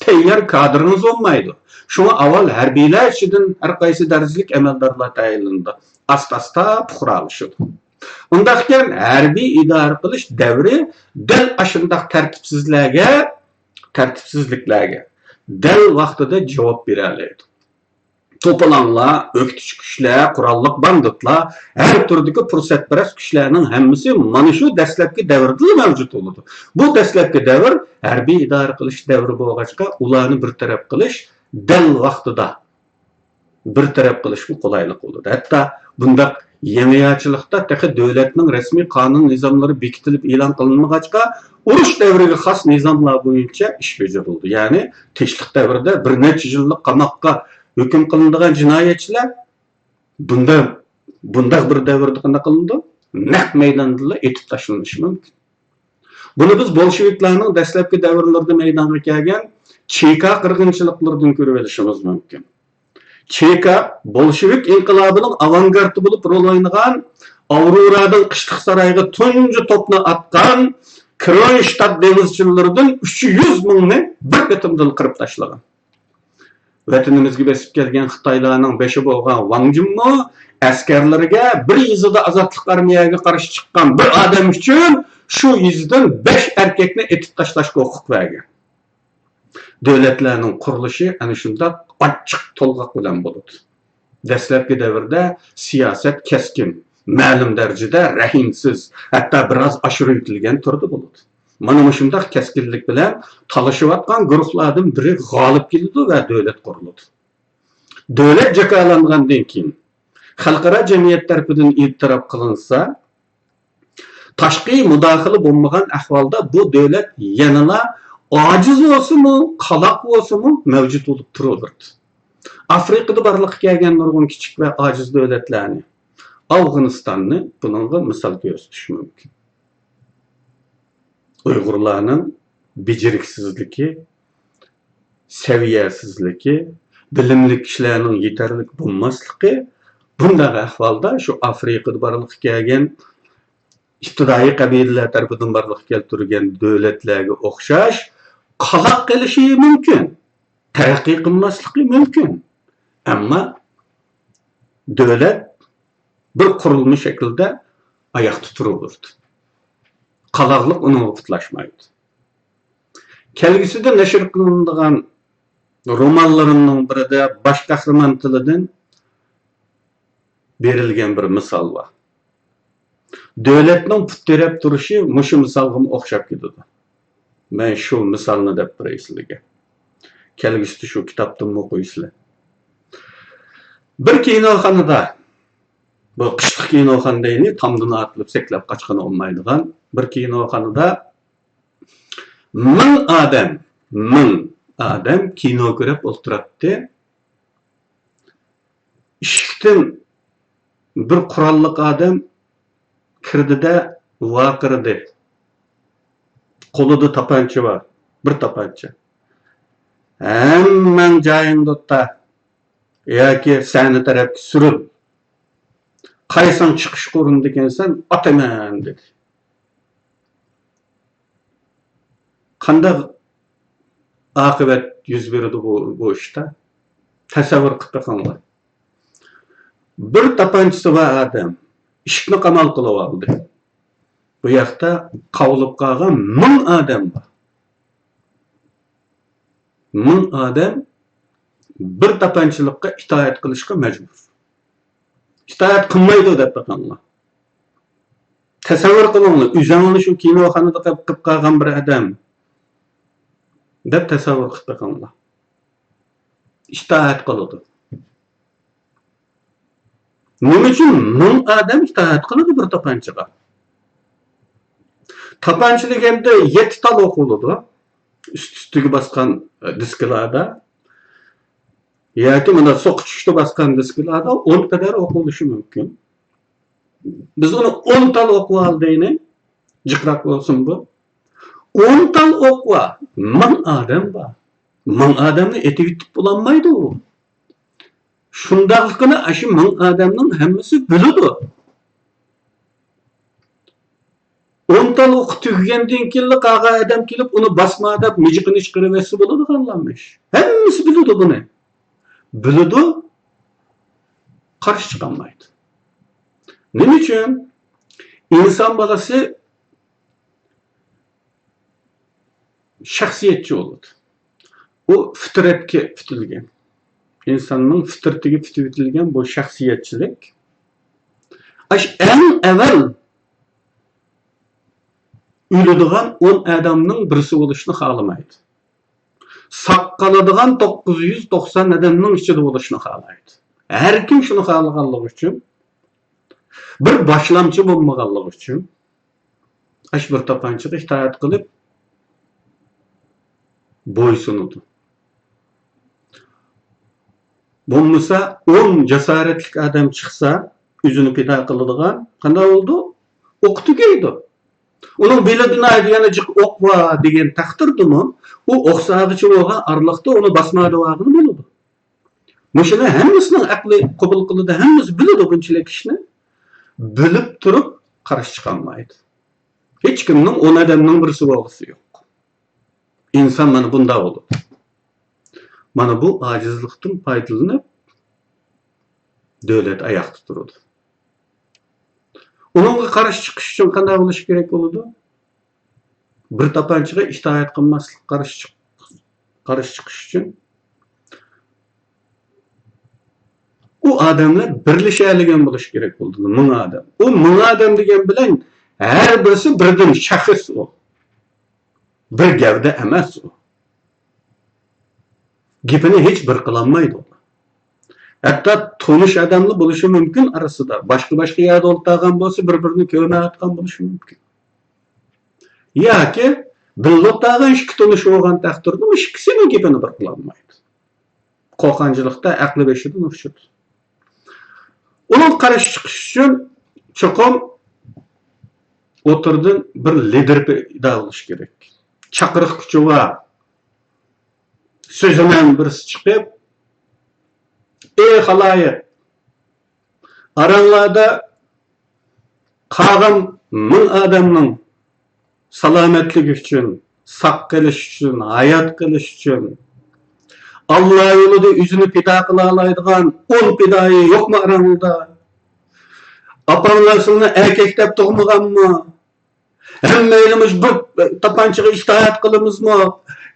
تەييار كادىرىڭىز بولمايدۇ. شۇڭا ئاۋۋال ھەربىيلەر ئىچىدىن ھەر قايسى دەرىجىلىك ئەمەلدارلار تەيىنلىنىدۇ. ئاستا-ئاستا پۇقرالىشىدۇ. ئۇنداقكەن ھەربىي ئىدارە قىلىش دەۋرى دەل ئاشۇنداق تەرتىپسىزلەرگە، تەرتىپسىزلىكلەرگە دەل ۋاقتىدا جاۋاب بېرەلەيدۇ. توپىلاڭلار، ئۆكتىچى كۈچلەر، قوراللىق باندىتلار، ھەر تۈردىكى پۇرسەتپەرەس كۈچلەرنىڭ ھەممىسى مانا شۇ دەسلەپكى دەۋردىلا مەۋجۇت بولىدۇ. بۇ دەسلەپكى دەۋر ھەربىي ئىدارە قىلىش دەۋرى بولغاچقا، ئۇلارنى بىر تەرەپ قىلىش دەل ۋاقتىدا بىر تەرەپ قىلىشمۇ قولايلىق بولىدۇ. ھەتتا بۇنداق يېڭىچىلىقتا تېخى دۆلەتنىڭ رەسمىي قانۇن نىزاملىرى بېكىتىلىپ ئېلان قىلىنمىغاچقا، ئۇرۇش دەۋرىگە خاس نىزاملار بويىچە ئىش بېجىرىلىدۇ. يەنى تىنچلىق دەۋرىدە بىر نەچچە يىللىق قاماققا ھۆكۈم قىلىنىدىغان جىنايەتچىلەر بۇنداق، بۇنداق بىر دەۋردە قانداق قىلىنىدۇ؟ نەق مەيداندىلا ئېتىپ تاشلىنىشى مۇمكىن. بۇنى بىز بولشېۋىكلارنىڭ دەسلەپكى دەۋرلىرىدە مەيدانغا كەلگەن چېكا قىرغىنچىلىقلىرىدىن كۆرۈۋېلىشىمىز مۇمكىن. چېكا بولشېۋىك ئىنقىلابىنىڭ ئاۋانگارتى بولۇپ رول ئوينىغان، ئاۋرورادىن قىشلىق سارايغا تۇنجى توپنى ئاتقان كرونشتادت دېڭىزچىلىرىدىن ئۈچ يۈز مىڭنى بىر قېتىمدىلا قىرىپ تاشلىغان. ۋەتىنىمىزگە بېسىپ كەلگەن خىتايلارنىڭ بېشى بولغان ۋاڭ جىنمۇ ئەسكەرلىرىگە بىر يېزىدا ئازادلىق ئارمىيەگە قارشى چىققان بىر ئادەم ئۈچۈن شۇ يېزىدىن بەش ئەركەكنى ئېتىپ تاشلاشقا ھوقۇق بەرگەن. دۆلەتلەرنىڭ قۇرۇلۇشى ئەنە شۇنداق ئاچچىق تولغاق بىلەن بولىدۇ. دەسلەپكى دەۋردە سىياسەت كەسكىن، مەلۇم دەرىجىدە رەھىمسىز، ھەتتا بىراز ئاشۇرۇۋېتىلگەن تۈردە بولىدۇ. مانا مۇشۇنداق كەسكىنلىك بىلەن تالىشىۋاتقان گۇرۇھلاردىن بىرى غالىب كېلىدۇ ۋە دۆلەت قۇرۇلىدۇ. دۆلەت جاكارلانغاندىن كېيىن، خەلقئارا جەمئىيەت تەرىپىدىن ئېتىراپ قىلىنسا، تاشقى مۇداخىلە بولمىغان ئەھۋالدا بۇ دۆلەت يەنىلا ئاجىز بولسىمۇ، قالاق بولسىمۇ مەۋجۇت بولۇپ تۇرۇۋېرىدۇ. ئافرىقىدا بارلىققا كەلگەن نۇرغۇن كىچىك ۋە ئاجىز دۆلەتلەرنى ئافغانىستاننى بۇنىڭغا مىسال كۆرسىتىش مۇمكىن. ئۇيغۇرلارنىڭ بېجىرىكسىزلىكى، سەۋىيەسىزلىكى، بىلىملىك كىشىلەرنىڭ يېتەرلىك بولماسلىقى بۇنداق ئەھۋالدا شۇ ئافرىقىدا بارلىققا كەلگەن ئىپتىدائىي قەبىلىلەر تەرىپىدىن بارلىققا كەلتۈرگەن دۆلەتلەرگە ئوخشاش قالاق قېلىشى مۇمكىن، تەرەققىي قىلماسلىقى مۇمكىن. ئەمما دۆلەت بىر قۇرۇلما شەكلىدە ئاياقتا تۇرۇۋېرىدۇ. قالاقلىق ئۇنىڭغا پۇتلاشمايدۇ. كەلگۈسىدە نەشر قىلىنىدىغان رومانلىرىمنىڭ بىرىدە باش قەھرىمان تىلىدىن بېرىلگەن بىر مىسال بار. دۆلەتنىڭ پۇت تىرەپ تۇرۇشى مۇشۇ مىسالغىمۇ ئوخشاپ كېتىدۇ. مەن شۇ مىسالنى دەپ بېرەي سىلەرگە. كەلگۈسىدە شۇ كىتابتىنمۇ ئوقۇيسىلەر. بىر كىنوخانىدا، بۇ قىشلىق كىنوخانا دەيلى، تامدىن ئاتلىنىپ سەكرەپ قاچقىلى بولمايدىغان بىر كىنوخانىدا مىڭ ئادەم، مىڭ ئادەم كىنو كۆرۈپ ئولتۇراتتى. ئىشىكتىن بىر قوراللىق ئادەم كىردى-دە ۋارقىرىدى. قولىدا تاپانچا بار، بىر تاپانچا. ھەممەڭ جايىڭدا ئولتۇر ياكى سەھنە تەرەپكە سۈرۈل. قايسىڭ چىقىشقا ئۇرۇنىدىكەنسەن، ئاتىمەن، دېدى. قانداق ئاقىۋەت يۈز بېرىدۇ بۇ، بۇ ئىشتا؟ تەسەۋۋۇر قىلىپ بېقىڭلار. بىر تاپانچىسى بار ئادەم ئىشىكنى قامال قىلىۋالدى. بۇ ياقتا قاۋىلىپ قالغان مىڭ ئادەم بار. مىڭ ئادەم بىر تاپانچىلىققا ئىتائەت قىلىشقا مەجبۇر. ئىتائەت قىلمايدۇ دەپ بېقىڭلار. تەسەۋۋۇر قىلىڭلار، ئۆزۈڭلارنى شۇ كىنوخانىدا قىلىپ قالغان بىر ئادەم دەپ تەسەۋۋۇر قىلىپ بېقىڭلار. ئىتائەت قىلىدۇ. نېمە ئۈچۈن مىڭ ئادەم ئىتائەت قىلىدۇ بىر تاپانچىغا؟ تاپانچا دېگەندە يەتتە تال ئوق بولىدۇ. ئۈست-ئۈستىگە باسقان، ئە، دىسكىلاردا ياكى مانا سوقا چۈشتە باسقان دىسكىلاردا ئون قەدەر ئوق بولۇشى مۇمكىن. بىز ئۇنى ئون تال ئوق بار دەيلى، جىقراق بولسۇن بۇ. ئون تال ئوق بار، مىڭ ئادەم بار. مىڭ ئادەمنى ئېتىۋېتىپ بولالمايدۇ ئۇ. شۇنداقلىقىنى ئاشۇ مىڭ ئادەمنىڭ ھەممىسى بىلىدۇ. ئون تال ئوقى تۈگىگەندىن كېيىنلا قالغان ئادەم كېلىپ ئۇنى باسما دەپ مىجىقىنى چىقىرىۋەتسە بولىدىغانلامىش. ھەممىسى بىلىدۇ بۇنى. بىلىدۇ، قارشى چىقالمايدۇ. نېمە ئۈچۈن؟ ئىنسان بالىسى شەخسىيەتچى بولىدۇ. ئۇ فىترەتكە پۈتۈلگەن. ئىنساننىڭ فىترىتىگە پۈتۈۋېتىلگەن بۇ شەخسىيەتچىلىك. ئاش ئەڭ ئەۋەل ئۆلىدىغان ئون ئادەمنىڭ بىرسى بولۇشنى خالىمايدۇ. ساق قالىدىغان توققۇز يۈز توقسان ئادەمنىڭ ئىچىدە بولۇشنى خالايدۇ. ھەر كىم شۇنى خالىغانلىقى ئۈچۈن بىر باشلامچى بولمىغانلىقى ئۈچۈن، ئاشۇ بىر تاپانچىغا ئىتائەت قىلىپ بويسۇنىدۇ. بولمىسا، ئون جاسارەتلىك ئادەم چىقسا، ئۆزىنى پىدا قىلىدىغان، قانداق بولىدۇ؟ ئوقى تۈگەيدۇ. ئۇنىڭ بېلىدە ناھايىتى يەنە جىق ئوق بار دېگەن تەقدىردىمۇ، ئۇ ئوق ساغىچى بولغان ئارىلىقتا ئۇنى باسما دەۋالغىلى بولىدۇ. مۇشۇنى ھەممىسىنىڭ ئەقلى قوبۇل قىلىدۇ، ھەممىسى بىلىدۇ بۇنچىلىك ئىشنى. بىلىپ تۇرۇپ قارشى چىقالمايدۇ. ھېچكىمنىڭ ئون ئادەمنىڭ بىرسى بولغۇسى يوق. ئىنسان مانا بۇنداق بولىدۇ. مانا بۇ ئاجىزلىقتىن پايدىلىنىپ، دۆلەت ئاياقتا تۇرىدۇ. ئۇنىڭغا قارشى چىقىش ئۈچۈن قانداق بولۇش كېرەك بولىدۇ؟ بىر تاپانچىغا ئىتائەت قىلماسلىق، قارشى چىق-، قارشى چىقىش ئۈچۈن ئۇ ئادەملەر بىرلىشەلىگەن بولۇشى كېرەك بولىدۇ، مىڭ ئادەم. ئۇ مىڭ ئادەم دېگەن بىلەن ھەر بىرسى بىردىن شەخس ئۇ. بىر گەۋدە ئەمەس ئۇ. گېپىنى ھېچ بىر قىلالمايدۇ. ھەتتا تونۇش ئادەملا بولۇشى مۇمكىن ئارىسىدا. باشقا-باشقا يەردە ئولتۇرغان بولسا، بىر-بىرىنى كۆرمەيۋاتقان بولۇشى مۇمكىن. ياكى بىللە ئولتۇرغان ئىككى تونۇش بولغان تەقدىردىمۇ ئىككىسىنىڭ گېپىنى بىر قىلالمايدۇ. قورقۇنچلۇقتا ئەقلى بېشىدىن ئۇچىدۇ. ئۇنىڭغا قارشى چىقىش ئۈچۈن چوقۇم ئوتتۇرىدىن بىر لىدىر پەيدا بولۇشى كېرەك. چاقىرىق كۈچى بار، سۆزى بىلەن بىرسى چىقىپ، ئى خالايىق، ئاراڭلاردا قالغان مىڭ ئادەمنىڭ سالامەتلىكى ئۈچۈن، ساق قېلىش ئۈچۈن، ھايات قېلىش ئۈچۈن، ئاللا يولىدا ئۆزىنى پىدا قىلالايدىغان ئون پىدائىي يوقمۇ ئاراڭلاردا؟ ئاپاڭلار سىلىنى ئەركەك دەپ تۇغمىغانمۇ؟ ھەممەيلىمىز بىر تاپانچىغا ئىتائەت قىلىمىزمۇ؟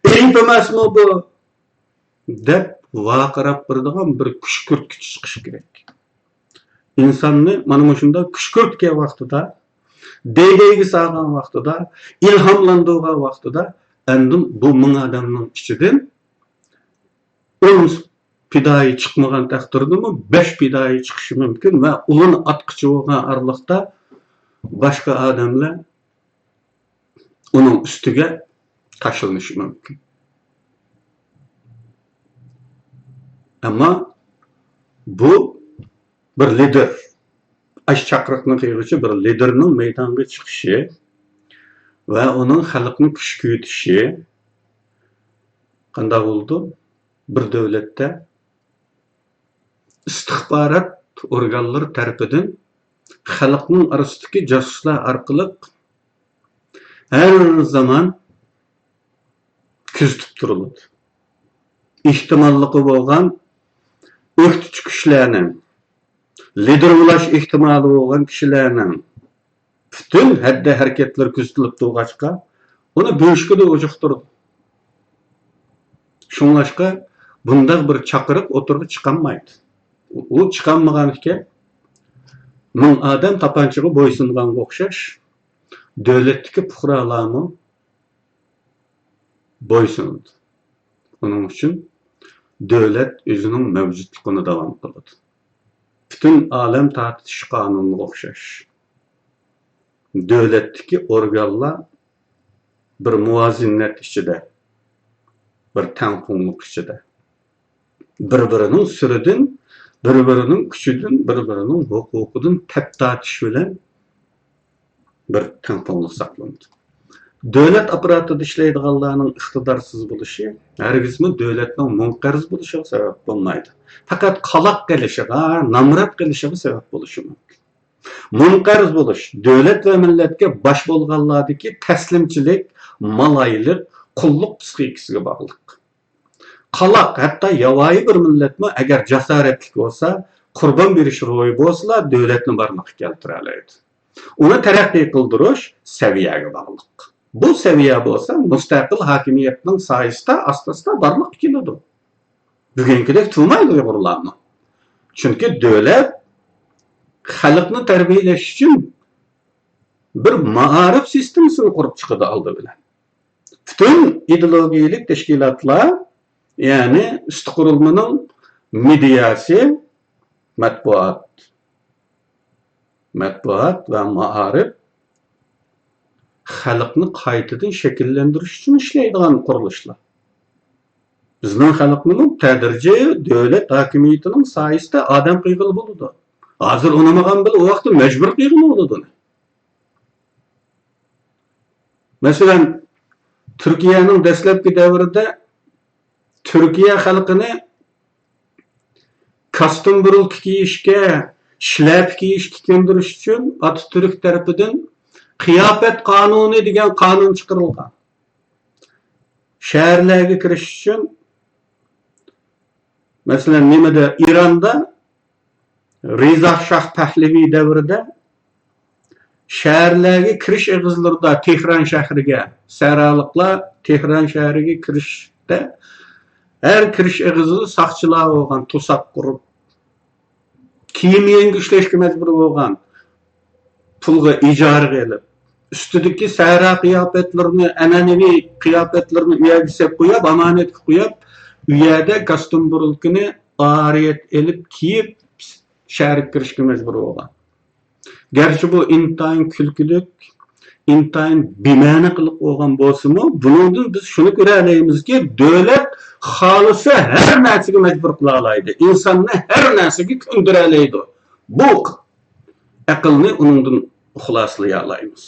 ئەيىب ئەمەسمۇ بۇ؟ دەپ ۋارقىراپ بېرىدىغان بىر كۈشكۈرتكۈچى چىقىشى كېرەك. ئىنساننى مانا مۇشۇنداق كۈشكۈرتكەن ۋاقتىدا، دەيدەيگە سالغان ۋاقتىدا، ئىلھاملاندۇرغان ۋاقتىدا، ئاندىن بۇ مىڭ ئادەمنىڭ ئىچىدىن ئون پىدائىي چىقمىغان تەقدىردىمۇ بەش پىدائىي چىقىشى مۇمكىن ۋە ئۇلىنى ئاتقۇچى بولغان ئارىلىقتا باشقا ئادەملەر ئۇنىڭ ئۈستىگە تاشلىنىشى مۇمكىن. ئەمما بۇ بىر لىدىر، ئاشۇ چاقىرىقنى قىلغۇچى بىر لىدىرنىڭ مەيدانغا چىقىشى ۋە ئۇنىڭ خەلقنى كۈشكۈرتۈشى قانداق بولىدۇ؟ بىر دۆلەتتە ئىستىخبارات ئورگانلىرى تەرىپىدىن خەلقنىڭ ئارىسىدىكى جاسۇسلار ئارقىلىق ھەر زامان كۆزىتىپ تۇرۇلىدۇ. ئېھتىماللىقى بولغان ئۆكتىچى كۈچلەرنىڭ، لىدىر بولاش ئېھتىمالى بولغان كىشىلەرنىڭ پۈتۈن ھەددە ھەرىكەتلىرى كۆزىتىلىپ تۇرغاچقا، ئۇنى بۆشۈكىدە ئۇجۇقتۇرىدۇ. شۇڭلاشقا بۇنداق بىر چاقىرىق ئوتتۇرىغا چىقالمايدۇ. ئۇ چىقالمىغان ئىكەن، مىڭ ئادەم تاپانچىغا بويسۇنغانغا ئوخشاش، دۆلەتتىكى پۇقرالارمۇ بويسۇنىدۇ. ئۇنىڭ ئۈچۈن دۆلەت ئۆزىنىڭ مەۋجۇتلۇقىنى داۋام قىلىدۇ. پۈتۈن ئالەم تارتىش قانۇنىغا ئوخشاش، دۆلەتتىكى ئورگانلار بىر مۇۋازىنەت ئىچىدە، بىر تەڭپۇڭلۇق ئىچىدە، بىر-بىرىنىڭ سۈرىدىن، بىر-بىرىنىڭ كۈچىدىن، بىر-بىرىنىڭ ھوقۇقىدىن تەپ تارتىش بىلەن بىر تەڭپۇڭلۇق ساقلىنىدۇ. دۆلەت ئاپپاراتىدا ئىشلەيدىغانلارنىڭ ئىقتىدارسىز بولۇشى ھەرگىزمۇ دۆلەتنىڭ مۇنقەرز بولۇشىغا سەۋەب بولمايدۇ. پەقەت قالاق قېلىشىغا، نامرات قېلىشىغا سەۋەب بولۇشى مۇمكىن. مۇنقەرز بولۇش، دۆلەت ۋە مىللەتكە باش بولغانلاردىكى تەسلىمچىلىك، مالايلىق، قۇللۇق پىسخىكىسىگە باغلىق. قالاق، ھەتتا ياۋايى بىر مىللەتمۇ ئەگەر جاسارەتلىك بولسا، قۇربان بېرىش روھى بولسىلا، دۆلەتنى بارلىققا كەلتۈرەلەيدۇ. ئۇنى تەرەققىي قىلدۇرۇش سەۋىيەگە باغلىق. بۇ سەۋىيە بولسا مۇستەقىل ھاكىمىيەتنىڭ سايىسىدا ئاستا-ئاستا بارلىققا كېلىدۇ. بۈگۈنكىدەك تۇرمايدۇ ئۇيغۇرلارمۇ. چۈنكى دۆلەت خەلقنى تەربىيەلەش ئۈچۈن بىر مائارىپ سىستېمىسىنى قۇرۇپ چىقىدۇ ئالدى بىلەن. پۈتۈن ئىدېئولوگىيەلىك تەشكىلاتلار، يەنى ئۈستى قۇرۇلمىنىڭ مېدىياسى، مەتبۇئات، مەتبۇئات ۋە مائارىپ خەلقنى قايتىدىن شەكىللەندۈرۈش ئۈچۈن ئىشلەيدىغان قۇرۇلۇشلار. بىزنىڭ خەلقنىمۇ تەدرىجىي دۆلەت ھاكىمىيىتىنىڭ سايىسىدا ئادەم قىلغىلى بولىدۇ. ھازىر ئۇنىمىغان بىلەن ئۇ ۋاقىتتا مەجبۇر قىلغىلى بولىدۇ. مەسىلەن، تۈركىيەنىڭ دەسلەپكى دەۋرىدە تۈركىيە خەلقىنى كاستۇم بۇرۇلكا كىيىشكە، شىلەپە كىيىشكە كۆندۈرۈش ئۈچۈن ئاتاتۈرك تەرىپىدىن قىياپەت قانۇنى دېگەن قانۇن چىقىرىلغان. شەھەرلەرگە كىرىش ئۈچۈن، مەسىلەن، نېمىدە، ئىراندا رىزا شاھ پەھلىۋى دەۋرىدە شەھەرلەرگە كىرىش ئېغىزلىرىدا، تېھران شەھىرىگە، سەھرالىقلار تېھران شەھىرىگە كىرىشتە ھەر كىرىش ئېغىزىدا ساقچىلار بولغان، توساق قۇرۇپ، كىيىم يەڭگۈشلەشكە مەجبۇر بولغان، پۇلغا ئىجارىگە ئېلىپ، ئۈستىدىكى سەھرا قىياپەتلىرىنى، ئەنئەنىۋى قىياپەتلىرىنى ئۇ يەرگە سېلىپ قويۇپ، ئامانەتكە قويۇپ، ئۇ يەردە كاستۇم بۇرۇلكىنى ئارىيەت ئېلىپ كىيىپ، شەھەرگە كىرىشكە مەجبۇر بولغان. گەرچە بۇ ئىنتايىن كۈلكىلىك، ئىنتايىن بىمەنە قىلىق بولغان بولسىمۇ، بۇنىڭدىن بىز شۇنى كۆرەلەيمىزكى، دۆلەت خالىسا ھەر نەرسىگە مەجبۇر قىلالايدۇ، ئىنساننى ھەر نەرسىگە كۆندۈرەلەيدۇ. بۇ ئەقىلنى ئۇنىڭدىن خۇلاسىلىيالايمىز.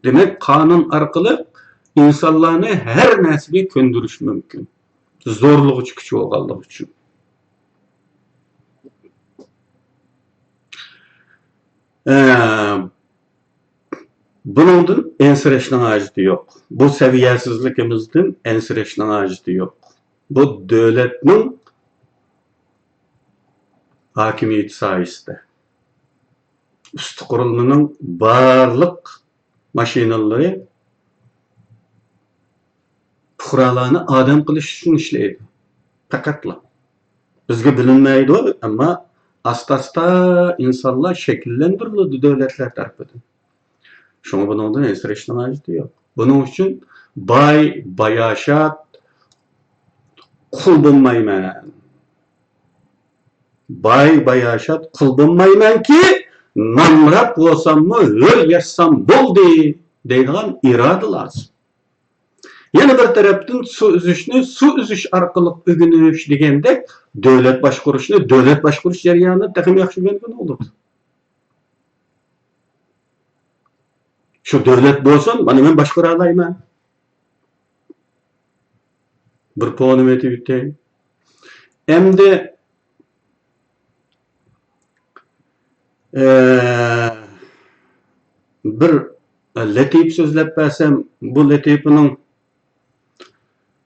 دېمەك، قانۇن ئارقىلىق ئىنسانلارنى ھەر نەرسىگە كۆندۈرۈش مۇمكىن. زورلىغۇچى كۈچ بولغانلىقى ئۈچۈن. ئە، بۇنىڭدىن ئەنسىرەشنىڭ ھاجىتى يوق. بۇ سەۋىيەسىزلىكىمىزدىن ئەنسىرەشنىڭ ھاجىتى يوق. بۇ دۆلەتنىڭ ھاكىمىيىتى سايىسىدە ئۈستى قۇرۇلمىنىڭ بارلىق ماشىنىلىرى پۇقرالارنى ئادەم قىلىش ئۈچۈن ئىشلەيدۇ. پەقەتلا. بىزگە بىلىنمەيدۇ، ئەمما ئاستا-ئاستا ئىنسانلار شەكىللەندۈرۈلىدۇ دۆلەتلەر تەرىپىدىن. شۇڭا بۇنىڭدىن ئەنسىرەشنىڭ ھاجىتى يوق. بۇنىڭ ئۈچۈن باي، باياشات، قۇل بولمايمەن. باي، باياشات، قۇل بولمايمەنكى، نامرات بولساممۇ، ھۆر ياشىسام بولدى، دەيدىغان ئىرادە لازىم. يەنە بىر تەرەپتىن سۇ ئۈزۈشنى سۇ ئۈزۈش ئارقىلىق ئۆگىنىش دېگەندەك، دۆلەت باشقۇرۇشنى دۆلەت باشقۇرۇش جەريانىدا تېخىمۇ ياخشى ئۆگەنگىلى بولىدۇ. شۇ دۆلەت بولسۇن، مانا مەن باشقۇرالايمەن. بىر پونىم ئېيتىپ ئۆتەي. ئەمدى، ئە، بىر لەتىپە سۆزلەپ بەرسەم، بۇ لەتىپىنىڭ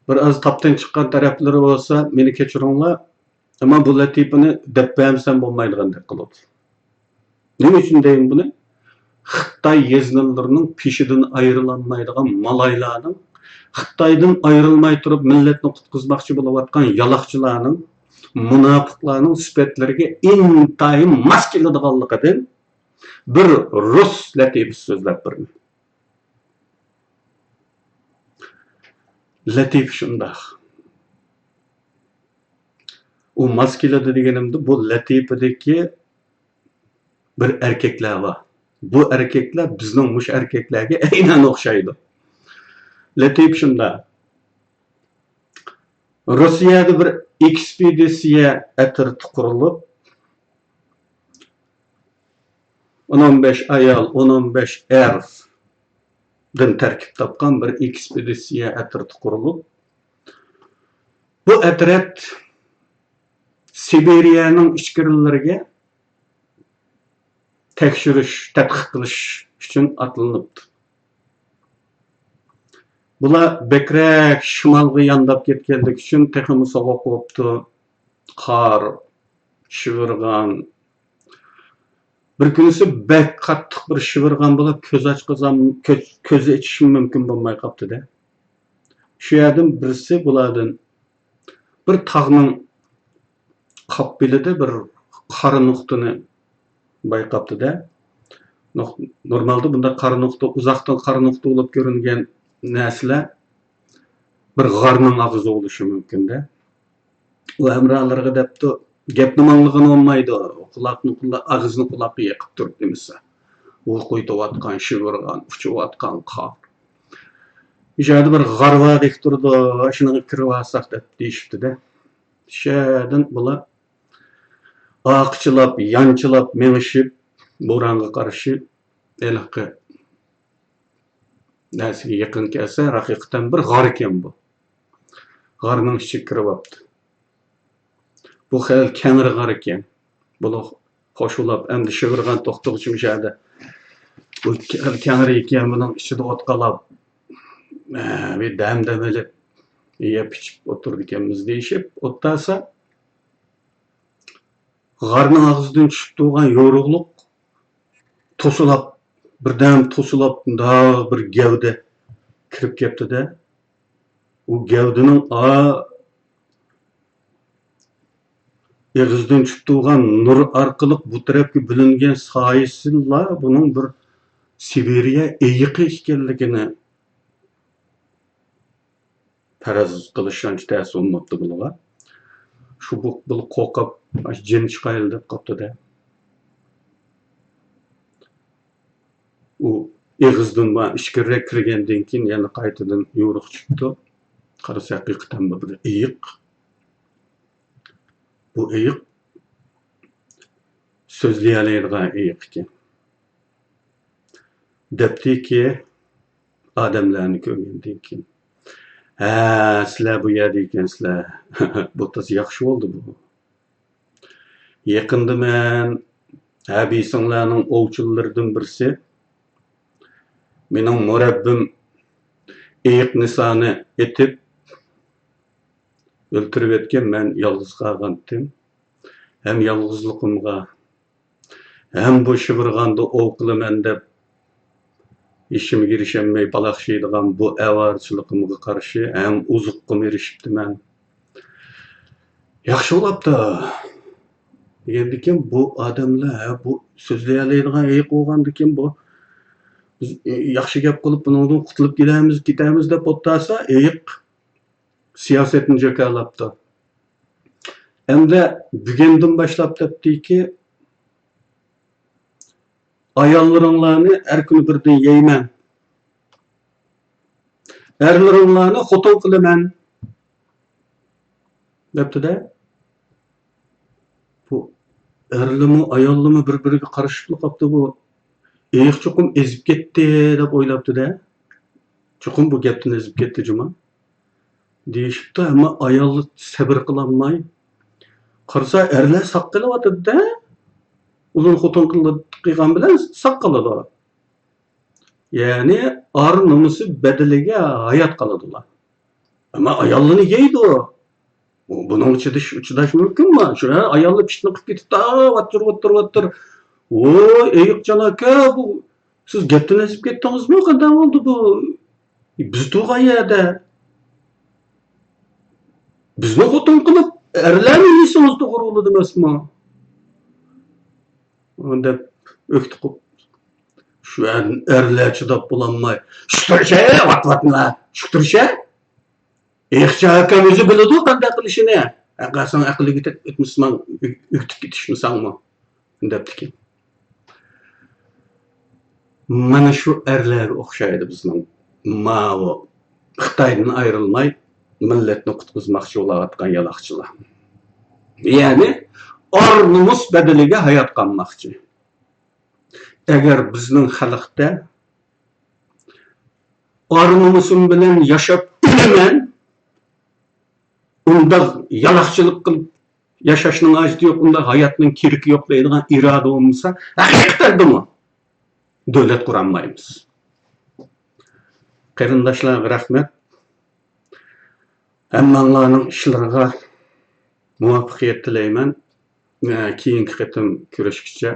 بىر ئاز تاپتىن چىققان تەرەپلىرى بولسا، مېنى كەچۈرۈڭلار. ئەمما بۇ لەتىپىنى دەپ بەرمىسەم بولمايدىغاندەك قىلىدۇ. نېمە ئۈچۈن دەيمەن بۇنى؟ خىتاي يېزىلىرىنىڭ پېشىدىن ئايرىلالمايدىغان مالايلارنىڭ، خىتايدىن ئايرىلماي تۇرۇپ مىللەتنى قۇتقۇزماقچى بولۇۋاتقان يالاقچىلارنىڭ، مۇناپىقلارنىڭ سۈپەتلىرىگە ئىنتايىن ماس كېلىدىغانلىقىدىن بىر رۇس لەتىپىسى سۆزلەپ بېرىمەن. لەتىپە شۇنداق. ئۇ ماس كېلىدۇ دېگىنىمدە، بۇ لەتىپىدىكى بىر ئەركەكلەر بار. بۇ ئەركەكلەر بىزنىڭ مۇشۇ ئەركەكلەرگە ئەينەن ئوخشايدۇ. لەتىپە شۇنداق. روسىيەدە بىر ئېكسپېدىتسىيە ئەترىتى قۇرۇلۇپ، ئون بەش ئايال، ئون بەش ئەردىن تەركىب تاپقان بىر ئېكسپېدىتسىيە ئەترىتى قۇرۇلۇپ، بۇ ئەترەت سىبىرىيەنىڭ ئىچكىرىلىرىگە تەكشۈرۈش، تەتقىق قىلىش ئۈچۈن ئاتلىنىپتۇ. بۇلار بەكرەك شىمالغا يانداپ كەتكەنلىكى ئۈچۈن تېخىمۇ سوغۇق بوپتۇ. قار، شىۋىرغان. بىر كۈنىسى بەك قاتتىق بىر شىۋىرغان بولۇپ، كۆز ئاچقۇزام-، كۆز، كۆز ئېچىشىم مۇمكىن بولماي قاپتۇ-دە. شۇ يەردىن بىرسى بۇلاردىن بىر تاغنىڭ قاپىلىدا بىر قارا نۇقتىنى بايقاپتۇ-دە. نۇق-، نورمالدا بۇنداق قارا نۇقتا، ئۇزاقتىن قارا نۇقتا بولۇپ كۆرۈنگەن نەرسىلەر بىر غارنىڭ ئاغزى بولۇشى مۇمكىن-دە. ئۇ ھەمراھلىرىغا دەپتۇ، گەپنىمۇ ئاڭلىغىنى بولمايدۇ. قۇلاقنى قۇلا-، ئاغزىنى قۇلاققا يېقىپ تۇرۇپ نېمىسە. ھۇۋقۇيتۇۋاتقان، شىۋىرغان، ئۇچۇۋاتقان قار. مۇشۇ يەردە بىر غار بار دەپ تۇرىدۇ، شۇنىڭغا كىرىۋالساق دەپ دېيىشىپتۇ-دە. شۇ يەردىن بۇلار ئارقىچىلاپ، يانچىلاپ مېڭىشىپ، بورانغا قارشى ھېلىقى نەرسىگە يېقىن كەلسە، ھەقىقەتەن بىر غار ئىكەن بۇ. غارنىڭ ئىچىگە كىرىۋاپتۇ. بۇ خېلى كەڭرى غار ئىكەن. بۇلار خوشۇلاپ، ئەمدى شىۋىرغان توختىغۇچە مۇشۇ يەردە. بۇ خېلى كەڭرى ئىكەن، بۇنىڭ ئىچىدە ئوت قالاپ، ئە، بىر دەم-دەم ئېلىپ، يەپ-ئىچىپ ئولتۇرىدىكەنمىز دېيىشىپ، ئولتۇرسا، غارنىڭ ئاغزىدىن چۈشۈپ تۇرغان يورۇقلۇق توسۇلاپ، بىردەم توسۇلاپ، مۇنداق بىر گەۋدە كىرىپ كەپتۇ-دە. ئۇ گەۋدىنىڭ ئا-، ئېغىزىدىن چۈشۈپ تۇرغان نۇر ئارقىلىق بۇ تەرەپكە بىلىنگەن سايىسىلا بۇنىڭ بىر سىبىرىيە ئېيىقى ئىكەنلىكىنى پەرەز قىلىش ئانچە تەس بولماپتۇ بۇلىغا. شۇ بۇ، بۇ قورقۇپ، جىن چىقايلى دەپ قاپتۇ-دە. ئۇ ئېغىزدىن ما ئىچكىرىرەك كىرگەندىن كېيىن يەنە قايتىدىن يورۇق چىقىپتۇ. قارىسا، ھەقىقەتەن بۇ بىر ئېيىق. بۇ ئېيىق سۆزلىيەلەيدىغان ئېيىق ئىكەن. دەپتىكى، ئادەملەرنى كۆرگەندىن كېيىن، ھە، سىلەر بۇ يەردە ئىكەنسىلەر. بۇ تازا ياخشى بولدى بۇ. يېقىندا مەن ھەربىيسىڭلارنىڭ ئوۋچىلىرىدىن بىرسى، مېنىڭ مۇرەببىم ئېيىق نىسانى ئېتىپ ئۆلتۈرۈۋەتكەن، مەن يالغۇز قالغانتىم. ھەم يالغۇزلۇقۇمغا، ھەم بۇ شىۋىرغاندا ئوۋ قىلىمەن دەپ، ئىشىمگە ئېرىشەلمەي پالاقشىيدىغان بۇ ئاۋارىچىلىقىمغا قارشى ھەم ئوزۇققىمۇ ئېرىشىپتىمەن. ياخشى بولاپتۇ. دېگەندىكىن بۇ ئادەملەر، ھە، بۇ سۆزلىيەلەيدىغان ئېيىق بولغاندىكىن بۇ، بىز ياخشى گەپ قىلىپ بۇنىڭدىن قۇتۇلۇپ كېلەمىز، كېتەمىز دەپ ئولتۇرسا، ئېيىق سىياسەتنى جاكارلاپتۇ. ئەمدى بۈگۈندىن باشلاپ دەپتىكى، ئاياللىرىڭلارنى ھەر كۈنى بىردىن يەيمەن. ئەرلىرىڭلارنى خوتۇن قىلىمەن، دەپتۇ-دە. بۇ ئەرلىمۇ، ئاياللىمۇ بىر-بىرىگە قارىشىپلا قاپتۇ بۇ. ئېيىق چوقۇم ئېزىپ كەتتى دەپ ئويلاپتۇ-دە. چوقۇم بۇ گەپتىن ئېزىپ كەتتى جۇما. دېيىشىپتۇ، ئەمما ئاياللار سەۋر قىلالماي. قارىسا، ئەرلەر ساق قېلىۋاتىدۇ-دە. ئۇلار خوتۇن قىل-، قىلغان بىلەن ساق قالىدۇ. يەنى ئار نومۇسى بەدىلىگە ھايات قالىدۇلار. ئەمما ئاياللىرىنى يەيدۇ. بۇ، بۇنىڭغا چىدىش، چىداش مۇمكىنمۇ؟ شۇ ئاياللار پىتنە قىلىپ كېتىپتۇ، ۋاتتۇر، ۋاتتۇر، ۋاتتۇر. ۋوي، ئېيىقجان ئاكا، بۇ سىز گەپتىن ئېزىپ كەتتىڭىزمۇ؟ قانداق بولدى بۇ؟ بىز تۇرغان يەردە بىزنى خوتۇن قىلىپ، ئەرلەرنى يېسىڭىز توغرا بولىدۇ ئەمەسمۇ؟ دەپ ئۆكتە قىلىپ، شۇ ئەر-، ئەرلەر چىداپ بولالماي، شۈكتۈرۈشە، ۋات-ۋاتلا، شۈكتۈرۈشە. ئېيىقجان ئاكام ئۆزى بىلىدۇ قانداق قىلىشىنى. ئەقەلسەڭ ئەقىلگە يېتىپ ئۆتمىسىمەن، ئۆ-، ئۆتۈپ كېتىشمىسەڭمۇ، دەپتىكەن. مانا شۇ ئەرلەرگە ئوخشايدۇ بىزنىڭ ماۋۇ خىتايدىن ئايرىلماي مىللەتنى قۇتقۇزماقچى بولاۋاتقان يالاقچىلار. يەنى ئار نومۇس بەدىلىگە ھايات قالماقچى. ئەگەر بىزنىڭ خەلقتە ئار نومۇسۇم بىلەن ياشاپ ئۆلىمەن، ئۇنداق يالاقچىلىق قىلىپ ياشاشنىڭ ھاجىتى يوق، ئۇنداق ھاياتنىڭ كېرىكى يوق دەيدىغان ئىرادە بولمىسا، ھەقىقەتەندىمۇ دۆلەت قۇرالمايمىز. قېرىنداشلارغا رەھمەت. ھەممەڭلارنىڭ ئىشلىرىغا مۇۋەپپەقىيەت تىلەيمەن. ئە، كېيىنكى قېتىم كۆرۈشكىچە